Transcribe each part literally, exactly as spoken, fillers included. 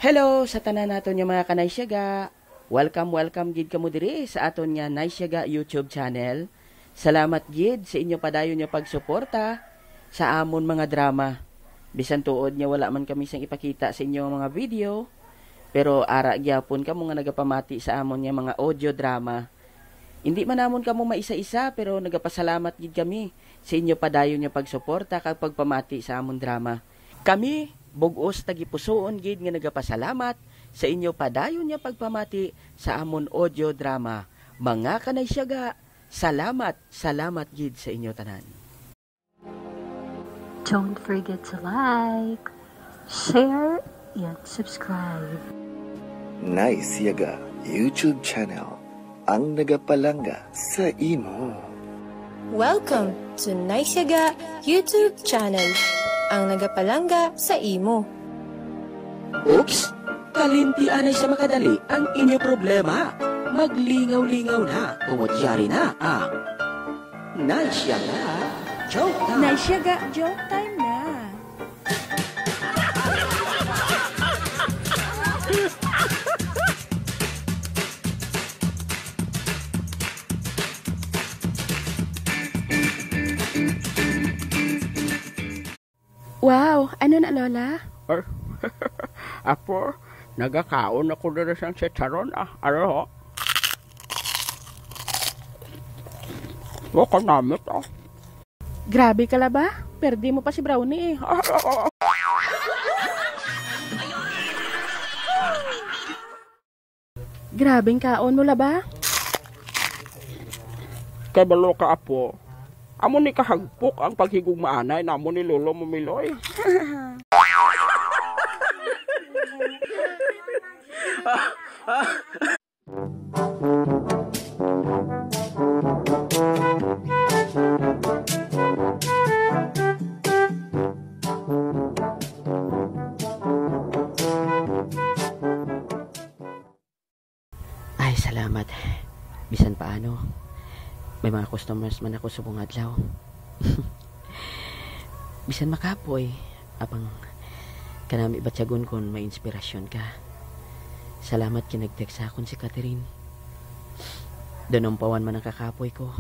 Hello sa tanan naton nga mga kanaysiyaga. Welcome, welcome gid kamo diri sa aton nga Naysiyaga YouTube channel. Salamat gid sa inyo padayon nga pagsuporta sa amon mga drama. Bisan tuod nga wala man kami sang ipakita sa inyo nga mga video, pero ara gyapon kamo nga nagapamati sa amon nga mga audio drama. Indi man namon kamo maisa-isa, pero nagapasalamat gid kami sa inyo padayon nga pagsuporta kag pagpamati sa amon drama. Kami, bug-os tagipusoon gid nga nagapasalamat sa inyo padayon nga pagpamati sa amon audio drama. Mga kanaysiyaga, salamat, salamat gid sa inyo tanan. Don't forget to like, share, and subscribe. Nice Yaga YouTube channel, ang nagapalangga sa imo. Welcome to Nice Yaga YouTube channel, ang nagapalangga sa imo. Oops! Kalimti anay sa makadali ang inyo problema. Maglingaw-lingaw na, tungod yari na ang Nice Yaga Joke Time. Nice Yaga Joke Time na. Wow, ano na, Lola? Ay, apo, nagakaon ako diri sang chicharon, ah. Aro, ho. Wa ka namit, ah. Grabe ka la ba? Perdi mo pa si Brownie, eh. Grabing kaon mo, Laba. Kabalo ka, apo. Amo ni kahagpok ang paghigugmaanay namo ni Lolo Mumiloy. Ay, salamat. Bisan paano, may mga customers man ako subong adlaw. Bisan makapoy, apang kanami batyagon kon may inspirasyon ka. Salamat kay nag-text sa akon si Catherine. Daw naumpawan man ang kakapoy ko.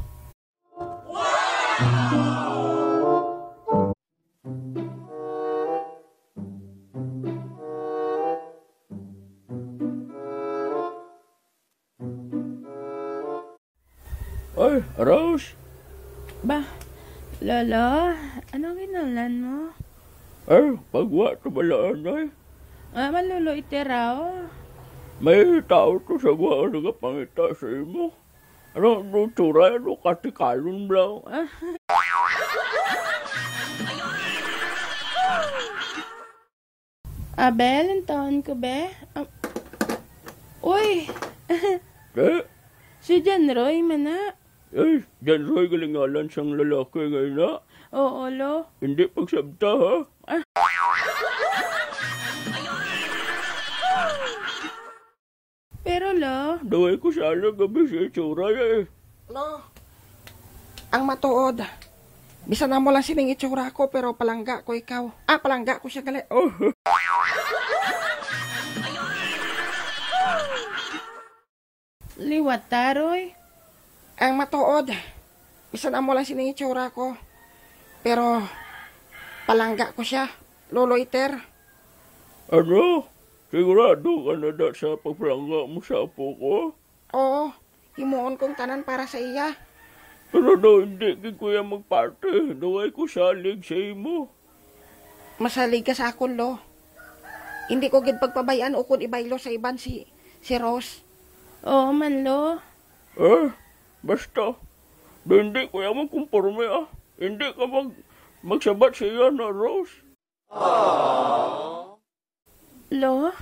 Ay, Rose. Ba, Lolo, ano ginahanglan mo? Ay, pagwa to bala, anay. Ah, maluluoy ti raw. May tao to sa gwa ang nagapangita sa imo. Ano, ano, tsura, ano, katikalon, bro? Abel, ang taon ko, be? Am-, uy! Eh? Si John Roy, man na. Eh, John Roy, galing ngalan sang lalaki nga ina. Oo, lo. Hindi pagsabta, ha? Ah. Pero, lo. Daway ko sana gabi sa itsura, eh. Lo, ang matuod, bisan amo lang sining itsura ko, pero palangga ko ikaw. Ah, palangga ko siya, gali. Oh. Liwat ta, Roy. Ang matuod, bisan amo lang sining itsura ko, pero palangga ko siya, Lolo Iter. Ano? Sigurado ka na da sa pagpalangga mo sa apo ko? Oo, himuon kong tanan para sa iya. Pero daw hindi gid ko iya magpati, daway ko salig sa imo. Masalig ka sa akon, lo. Hindi ko gid pagpabay-an ukon ibaylo sa iban si, si Rose. Oo man, lo. Eh, basta. Daw hindi ko iya magkumporme, ah. Hindi ka mag-, magsabat sa iya na, Rose. Lo,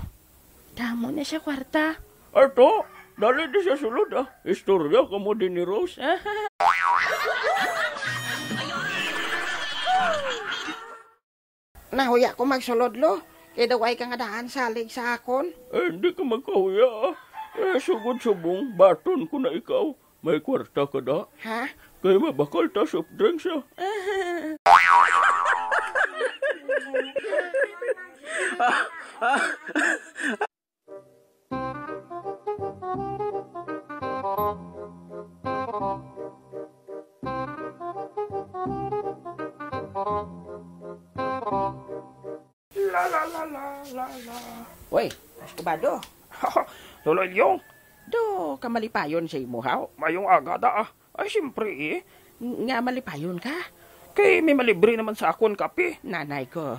damo na siya kwarta. Ato, dali di sa sulod, ah. Istorya ka mo din ni Rose. Nahuya ko magsulod, lo. Kay daw ay ka nga daan salig sa akon. Eh, hindi ka magkahuya, ah. Eh, sugod subong, baton ko na ikaw. May kwarta ka da? Ha? Kay mabakal ta soft drinks, ah. Ah, La, la, la, la, la, la. Uy, Mas Kubado. Lolo Ilyong. Do ka malipayon sa imo, haw? Mayong aga da, ah. Ay, siyempre, eh. Nga malipayon ka? Kay may malibre naman sa akon kape. Nanay ko.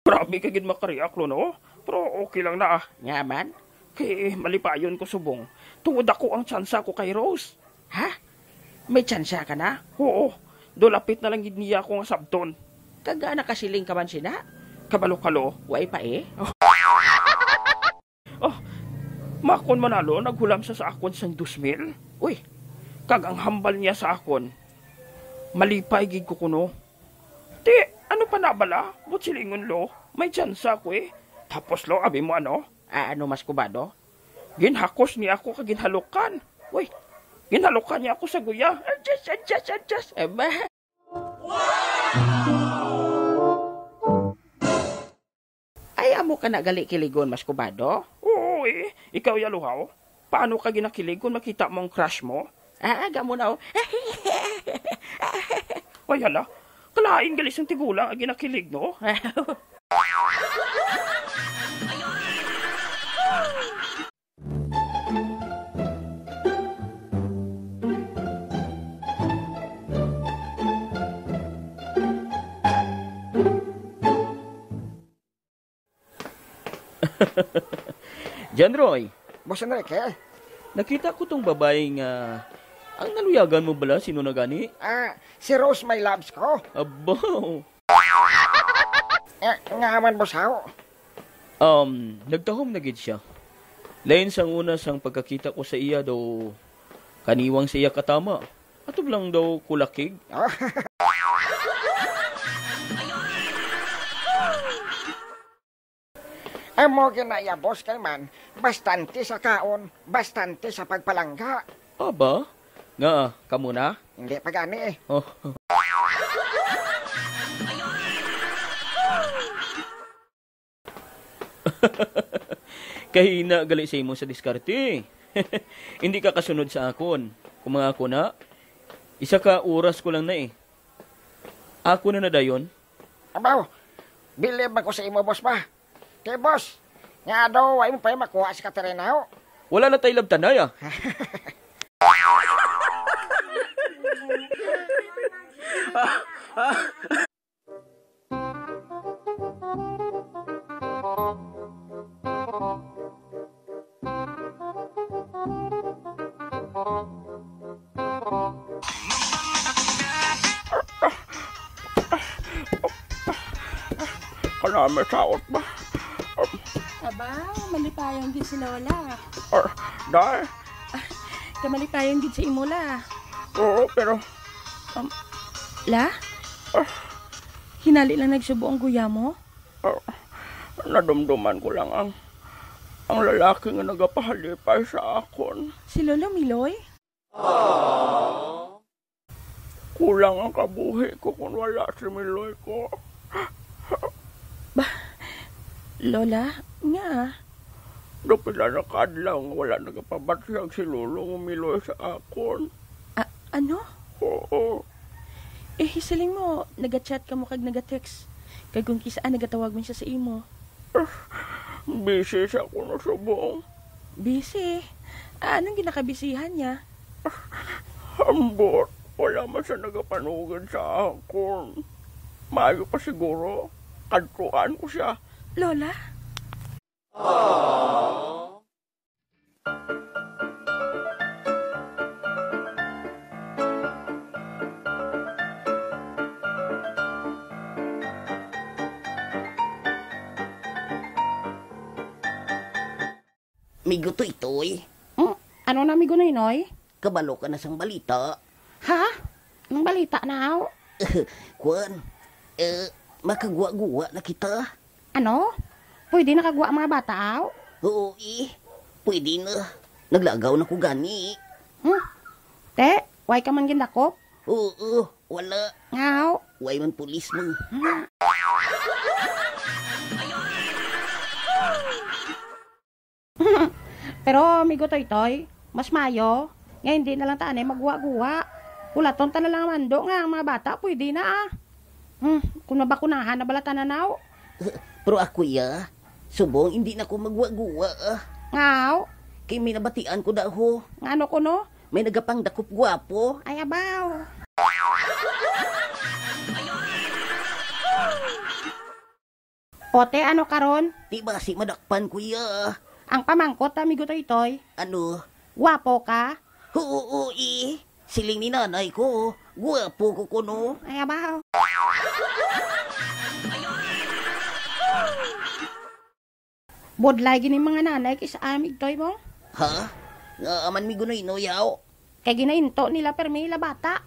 Grabe ka gid makareact, Lo, no? Pero okay lang na, ah. Nga man? Kay malipayon ko subong. Tungod ako ang tsansa ko kay Rose. Ha? May tsansa ka na? Oo. Do lapit na lang gid niya ako nga sabton. Kag nakasiling ka man sina? Kabalo ka, Lo. Way pa, eh. Oh, makon man na, Lo, naghulam sa sa akon sang dos mil. Uy, kag ang hambal niya sa akon, malipay gid ko kuno. Ti, ano pa na bala? Buot silingon, Lo, may tsansa ko, eh. Tapos, Lo, abi mo ano? Ah, ano, Mas Kubado? Ginhakos niya ako kag ginhalukan. Uy, ginhalukan niya ako sa guya. Adjust, adjust, adjust. Eh, ba? Ay, amo ka na gali kiligon, Mas Kubado? Oo, eh. Ikaw, Yaluhaw, paano ka ginakilig kung makita mo ang crush mo? Ah, aga mo na, oh. Ay, hala. Kalain gali sang tigulang ang ginakilig, no? John Roy, Boss Enrique? Nakita ko tong babae nga ang naluyagan mo bala, sino na gani? Ah, si Rose, my loves ko. Abo. Eh, nga man, boss, haw? Um, nagtahom na gid siya. Lain sang una sang pagkakita ko sa iya daw kaniwang sa iya katama. Ato lang daw kulakig. Oh. Amo ginaya, boss, kay man, bastante sa kaon, bastante sa pagpalangga. Aba? Nga, kamo na? Hindi pa gani eh. Oh. Kahina gali sa imo sa diskarte. Hindi ka kasunod sa akon. Kung mga ako na, isa ka oras ko lang na eh. Ako na na dayon. Abaw, bilib ako sa imo, boss, ba? Kay, boss, nga daw, ay mo pa yung makuha si Katerina, ho? Wala na tayo labtanay, ah. Kanami saot ba? Aba, malipayon gid si Lola. Ah, dai? Ah, kamalipayon gid sa imo, La. Oo, pero Um, La? Ah. Hinali lang nagsubo ang guya mo? Ah, nadumduman ko lang ang, ang lalaki nga nagapahalipay sa akon. Si Lolo Miloy? Kulang ang kabuhi ko kung wala si Miloy ko. Ba, Lola, nga? Daw pila na ka adlaw nga wala nagapabatyag si Lolo nga Miloy sa akon. A-, ano? Oo. Eh, siling mo, naga-chat ka mo kag naga-text. Kag kung kis-a nagatawag man siya sa imo. Busy siya kuno subong. Busy? Ah, anong ginakabisihan niya? Ambot, wala man siya nagapanugid sa akon. Maayo pa siguro, kadtuan ko siya. Lola? Migo Toytoy. Hmm? Ano na, Migo Noynoy? Kabalo ka na sang balita. Ha? Anong balita na, aw? Kuan, eh, makagwa-gwa na kita. Ano? Pwede nakagwa ang mga bata, aw? Oo, eh. Pwede na. Naglagaw na ko gani. Hmm? Te, why ka man gindakop? Oo, wala. Ngaw. Way man pulis mo. Pero, amigo Toytoy, mas mayo nga hindi na lang ta anay magguwa-guwa. Hulaton ta na lang, Mando, nga ang mga bata pwede na, ah. Hmm, kung mabakunahan na bala ta nanaw. Pero ako, ya, subong hindi na ko magguwa-guwa, ah. Ngaw? Kay may nabatian ko daho. Ngano kuno? May nagapangdakop gwapo. Ay, abaw. Ote, ano karon? Di ba si madakpan, kuya? Ang pamangkot, amigo Toytoy. Ano? Guwapo ka? Oo, oo, eh. Siling ni nanay ko, guwapo ko kuno. Ay, abaw. Budlay gini mga nanay kay sa amig toy mo. Ha? Nga aman mi gunoy no, yaw? Kay ginainto nila permi ila bata.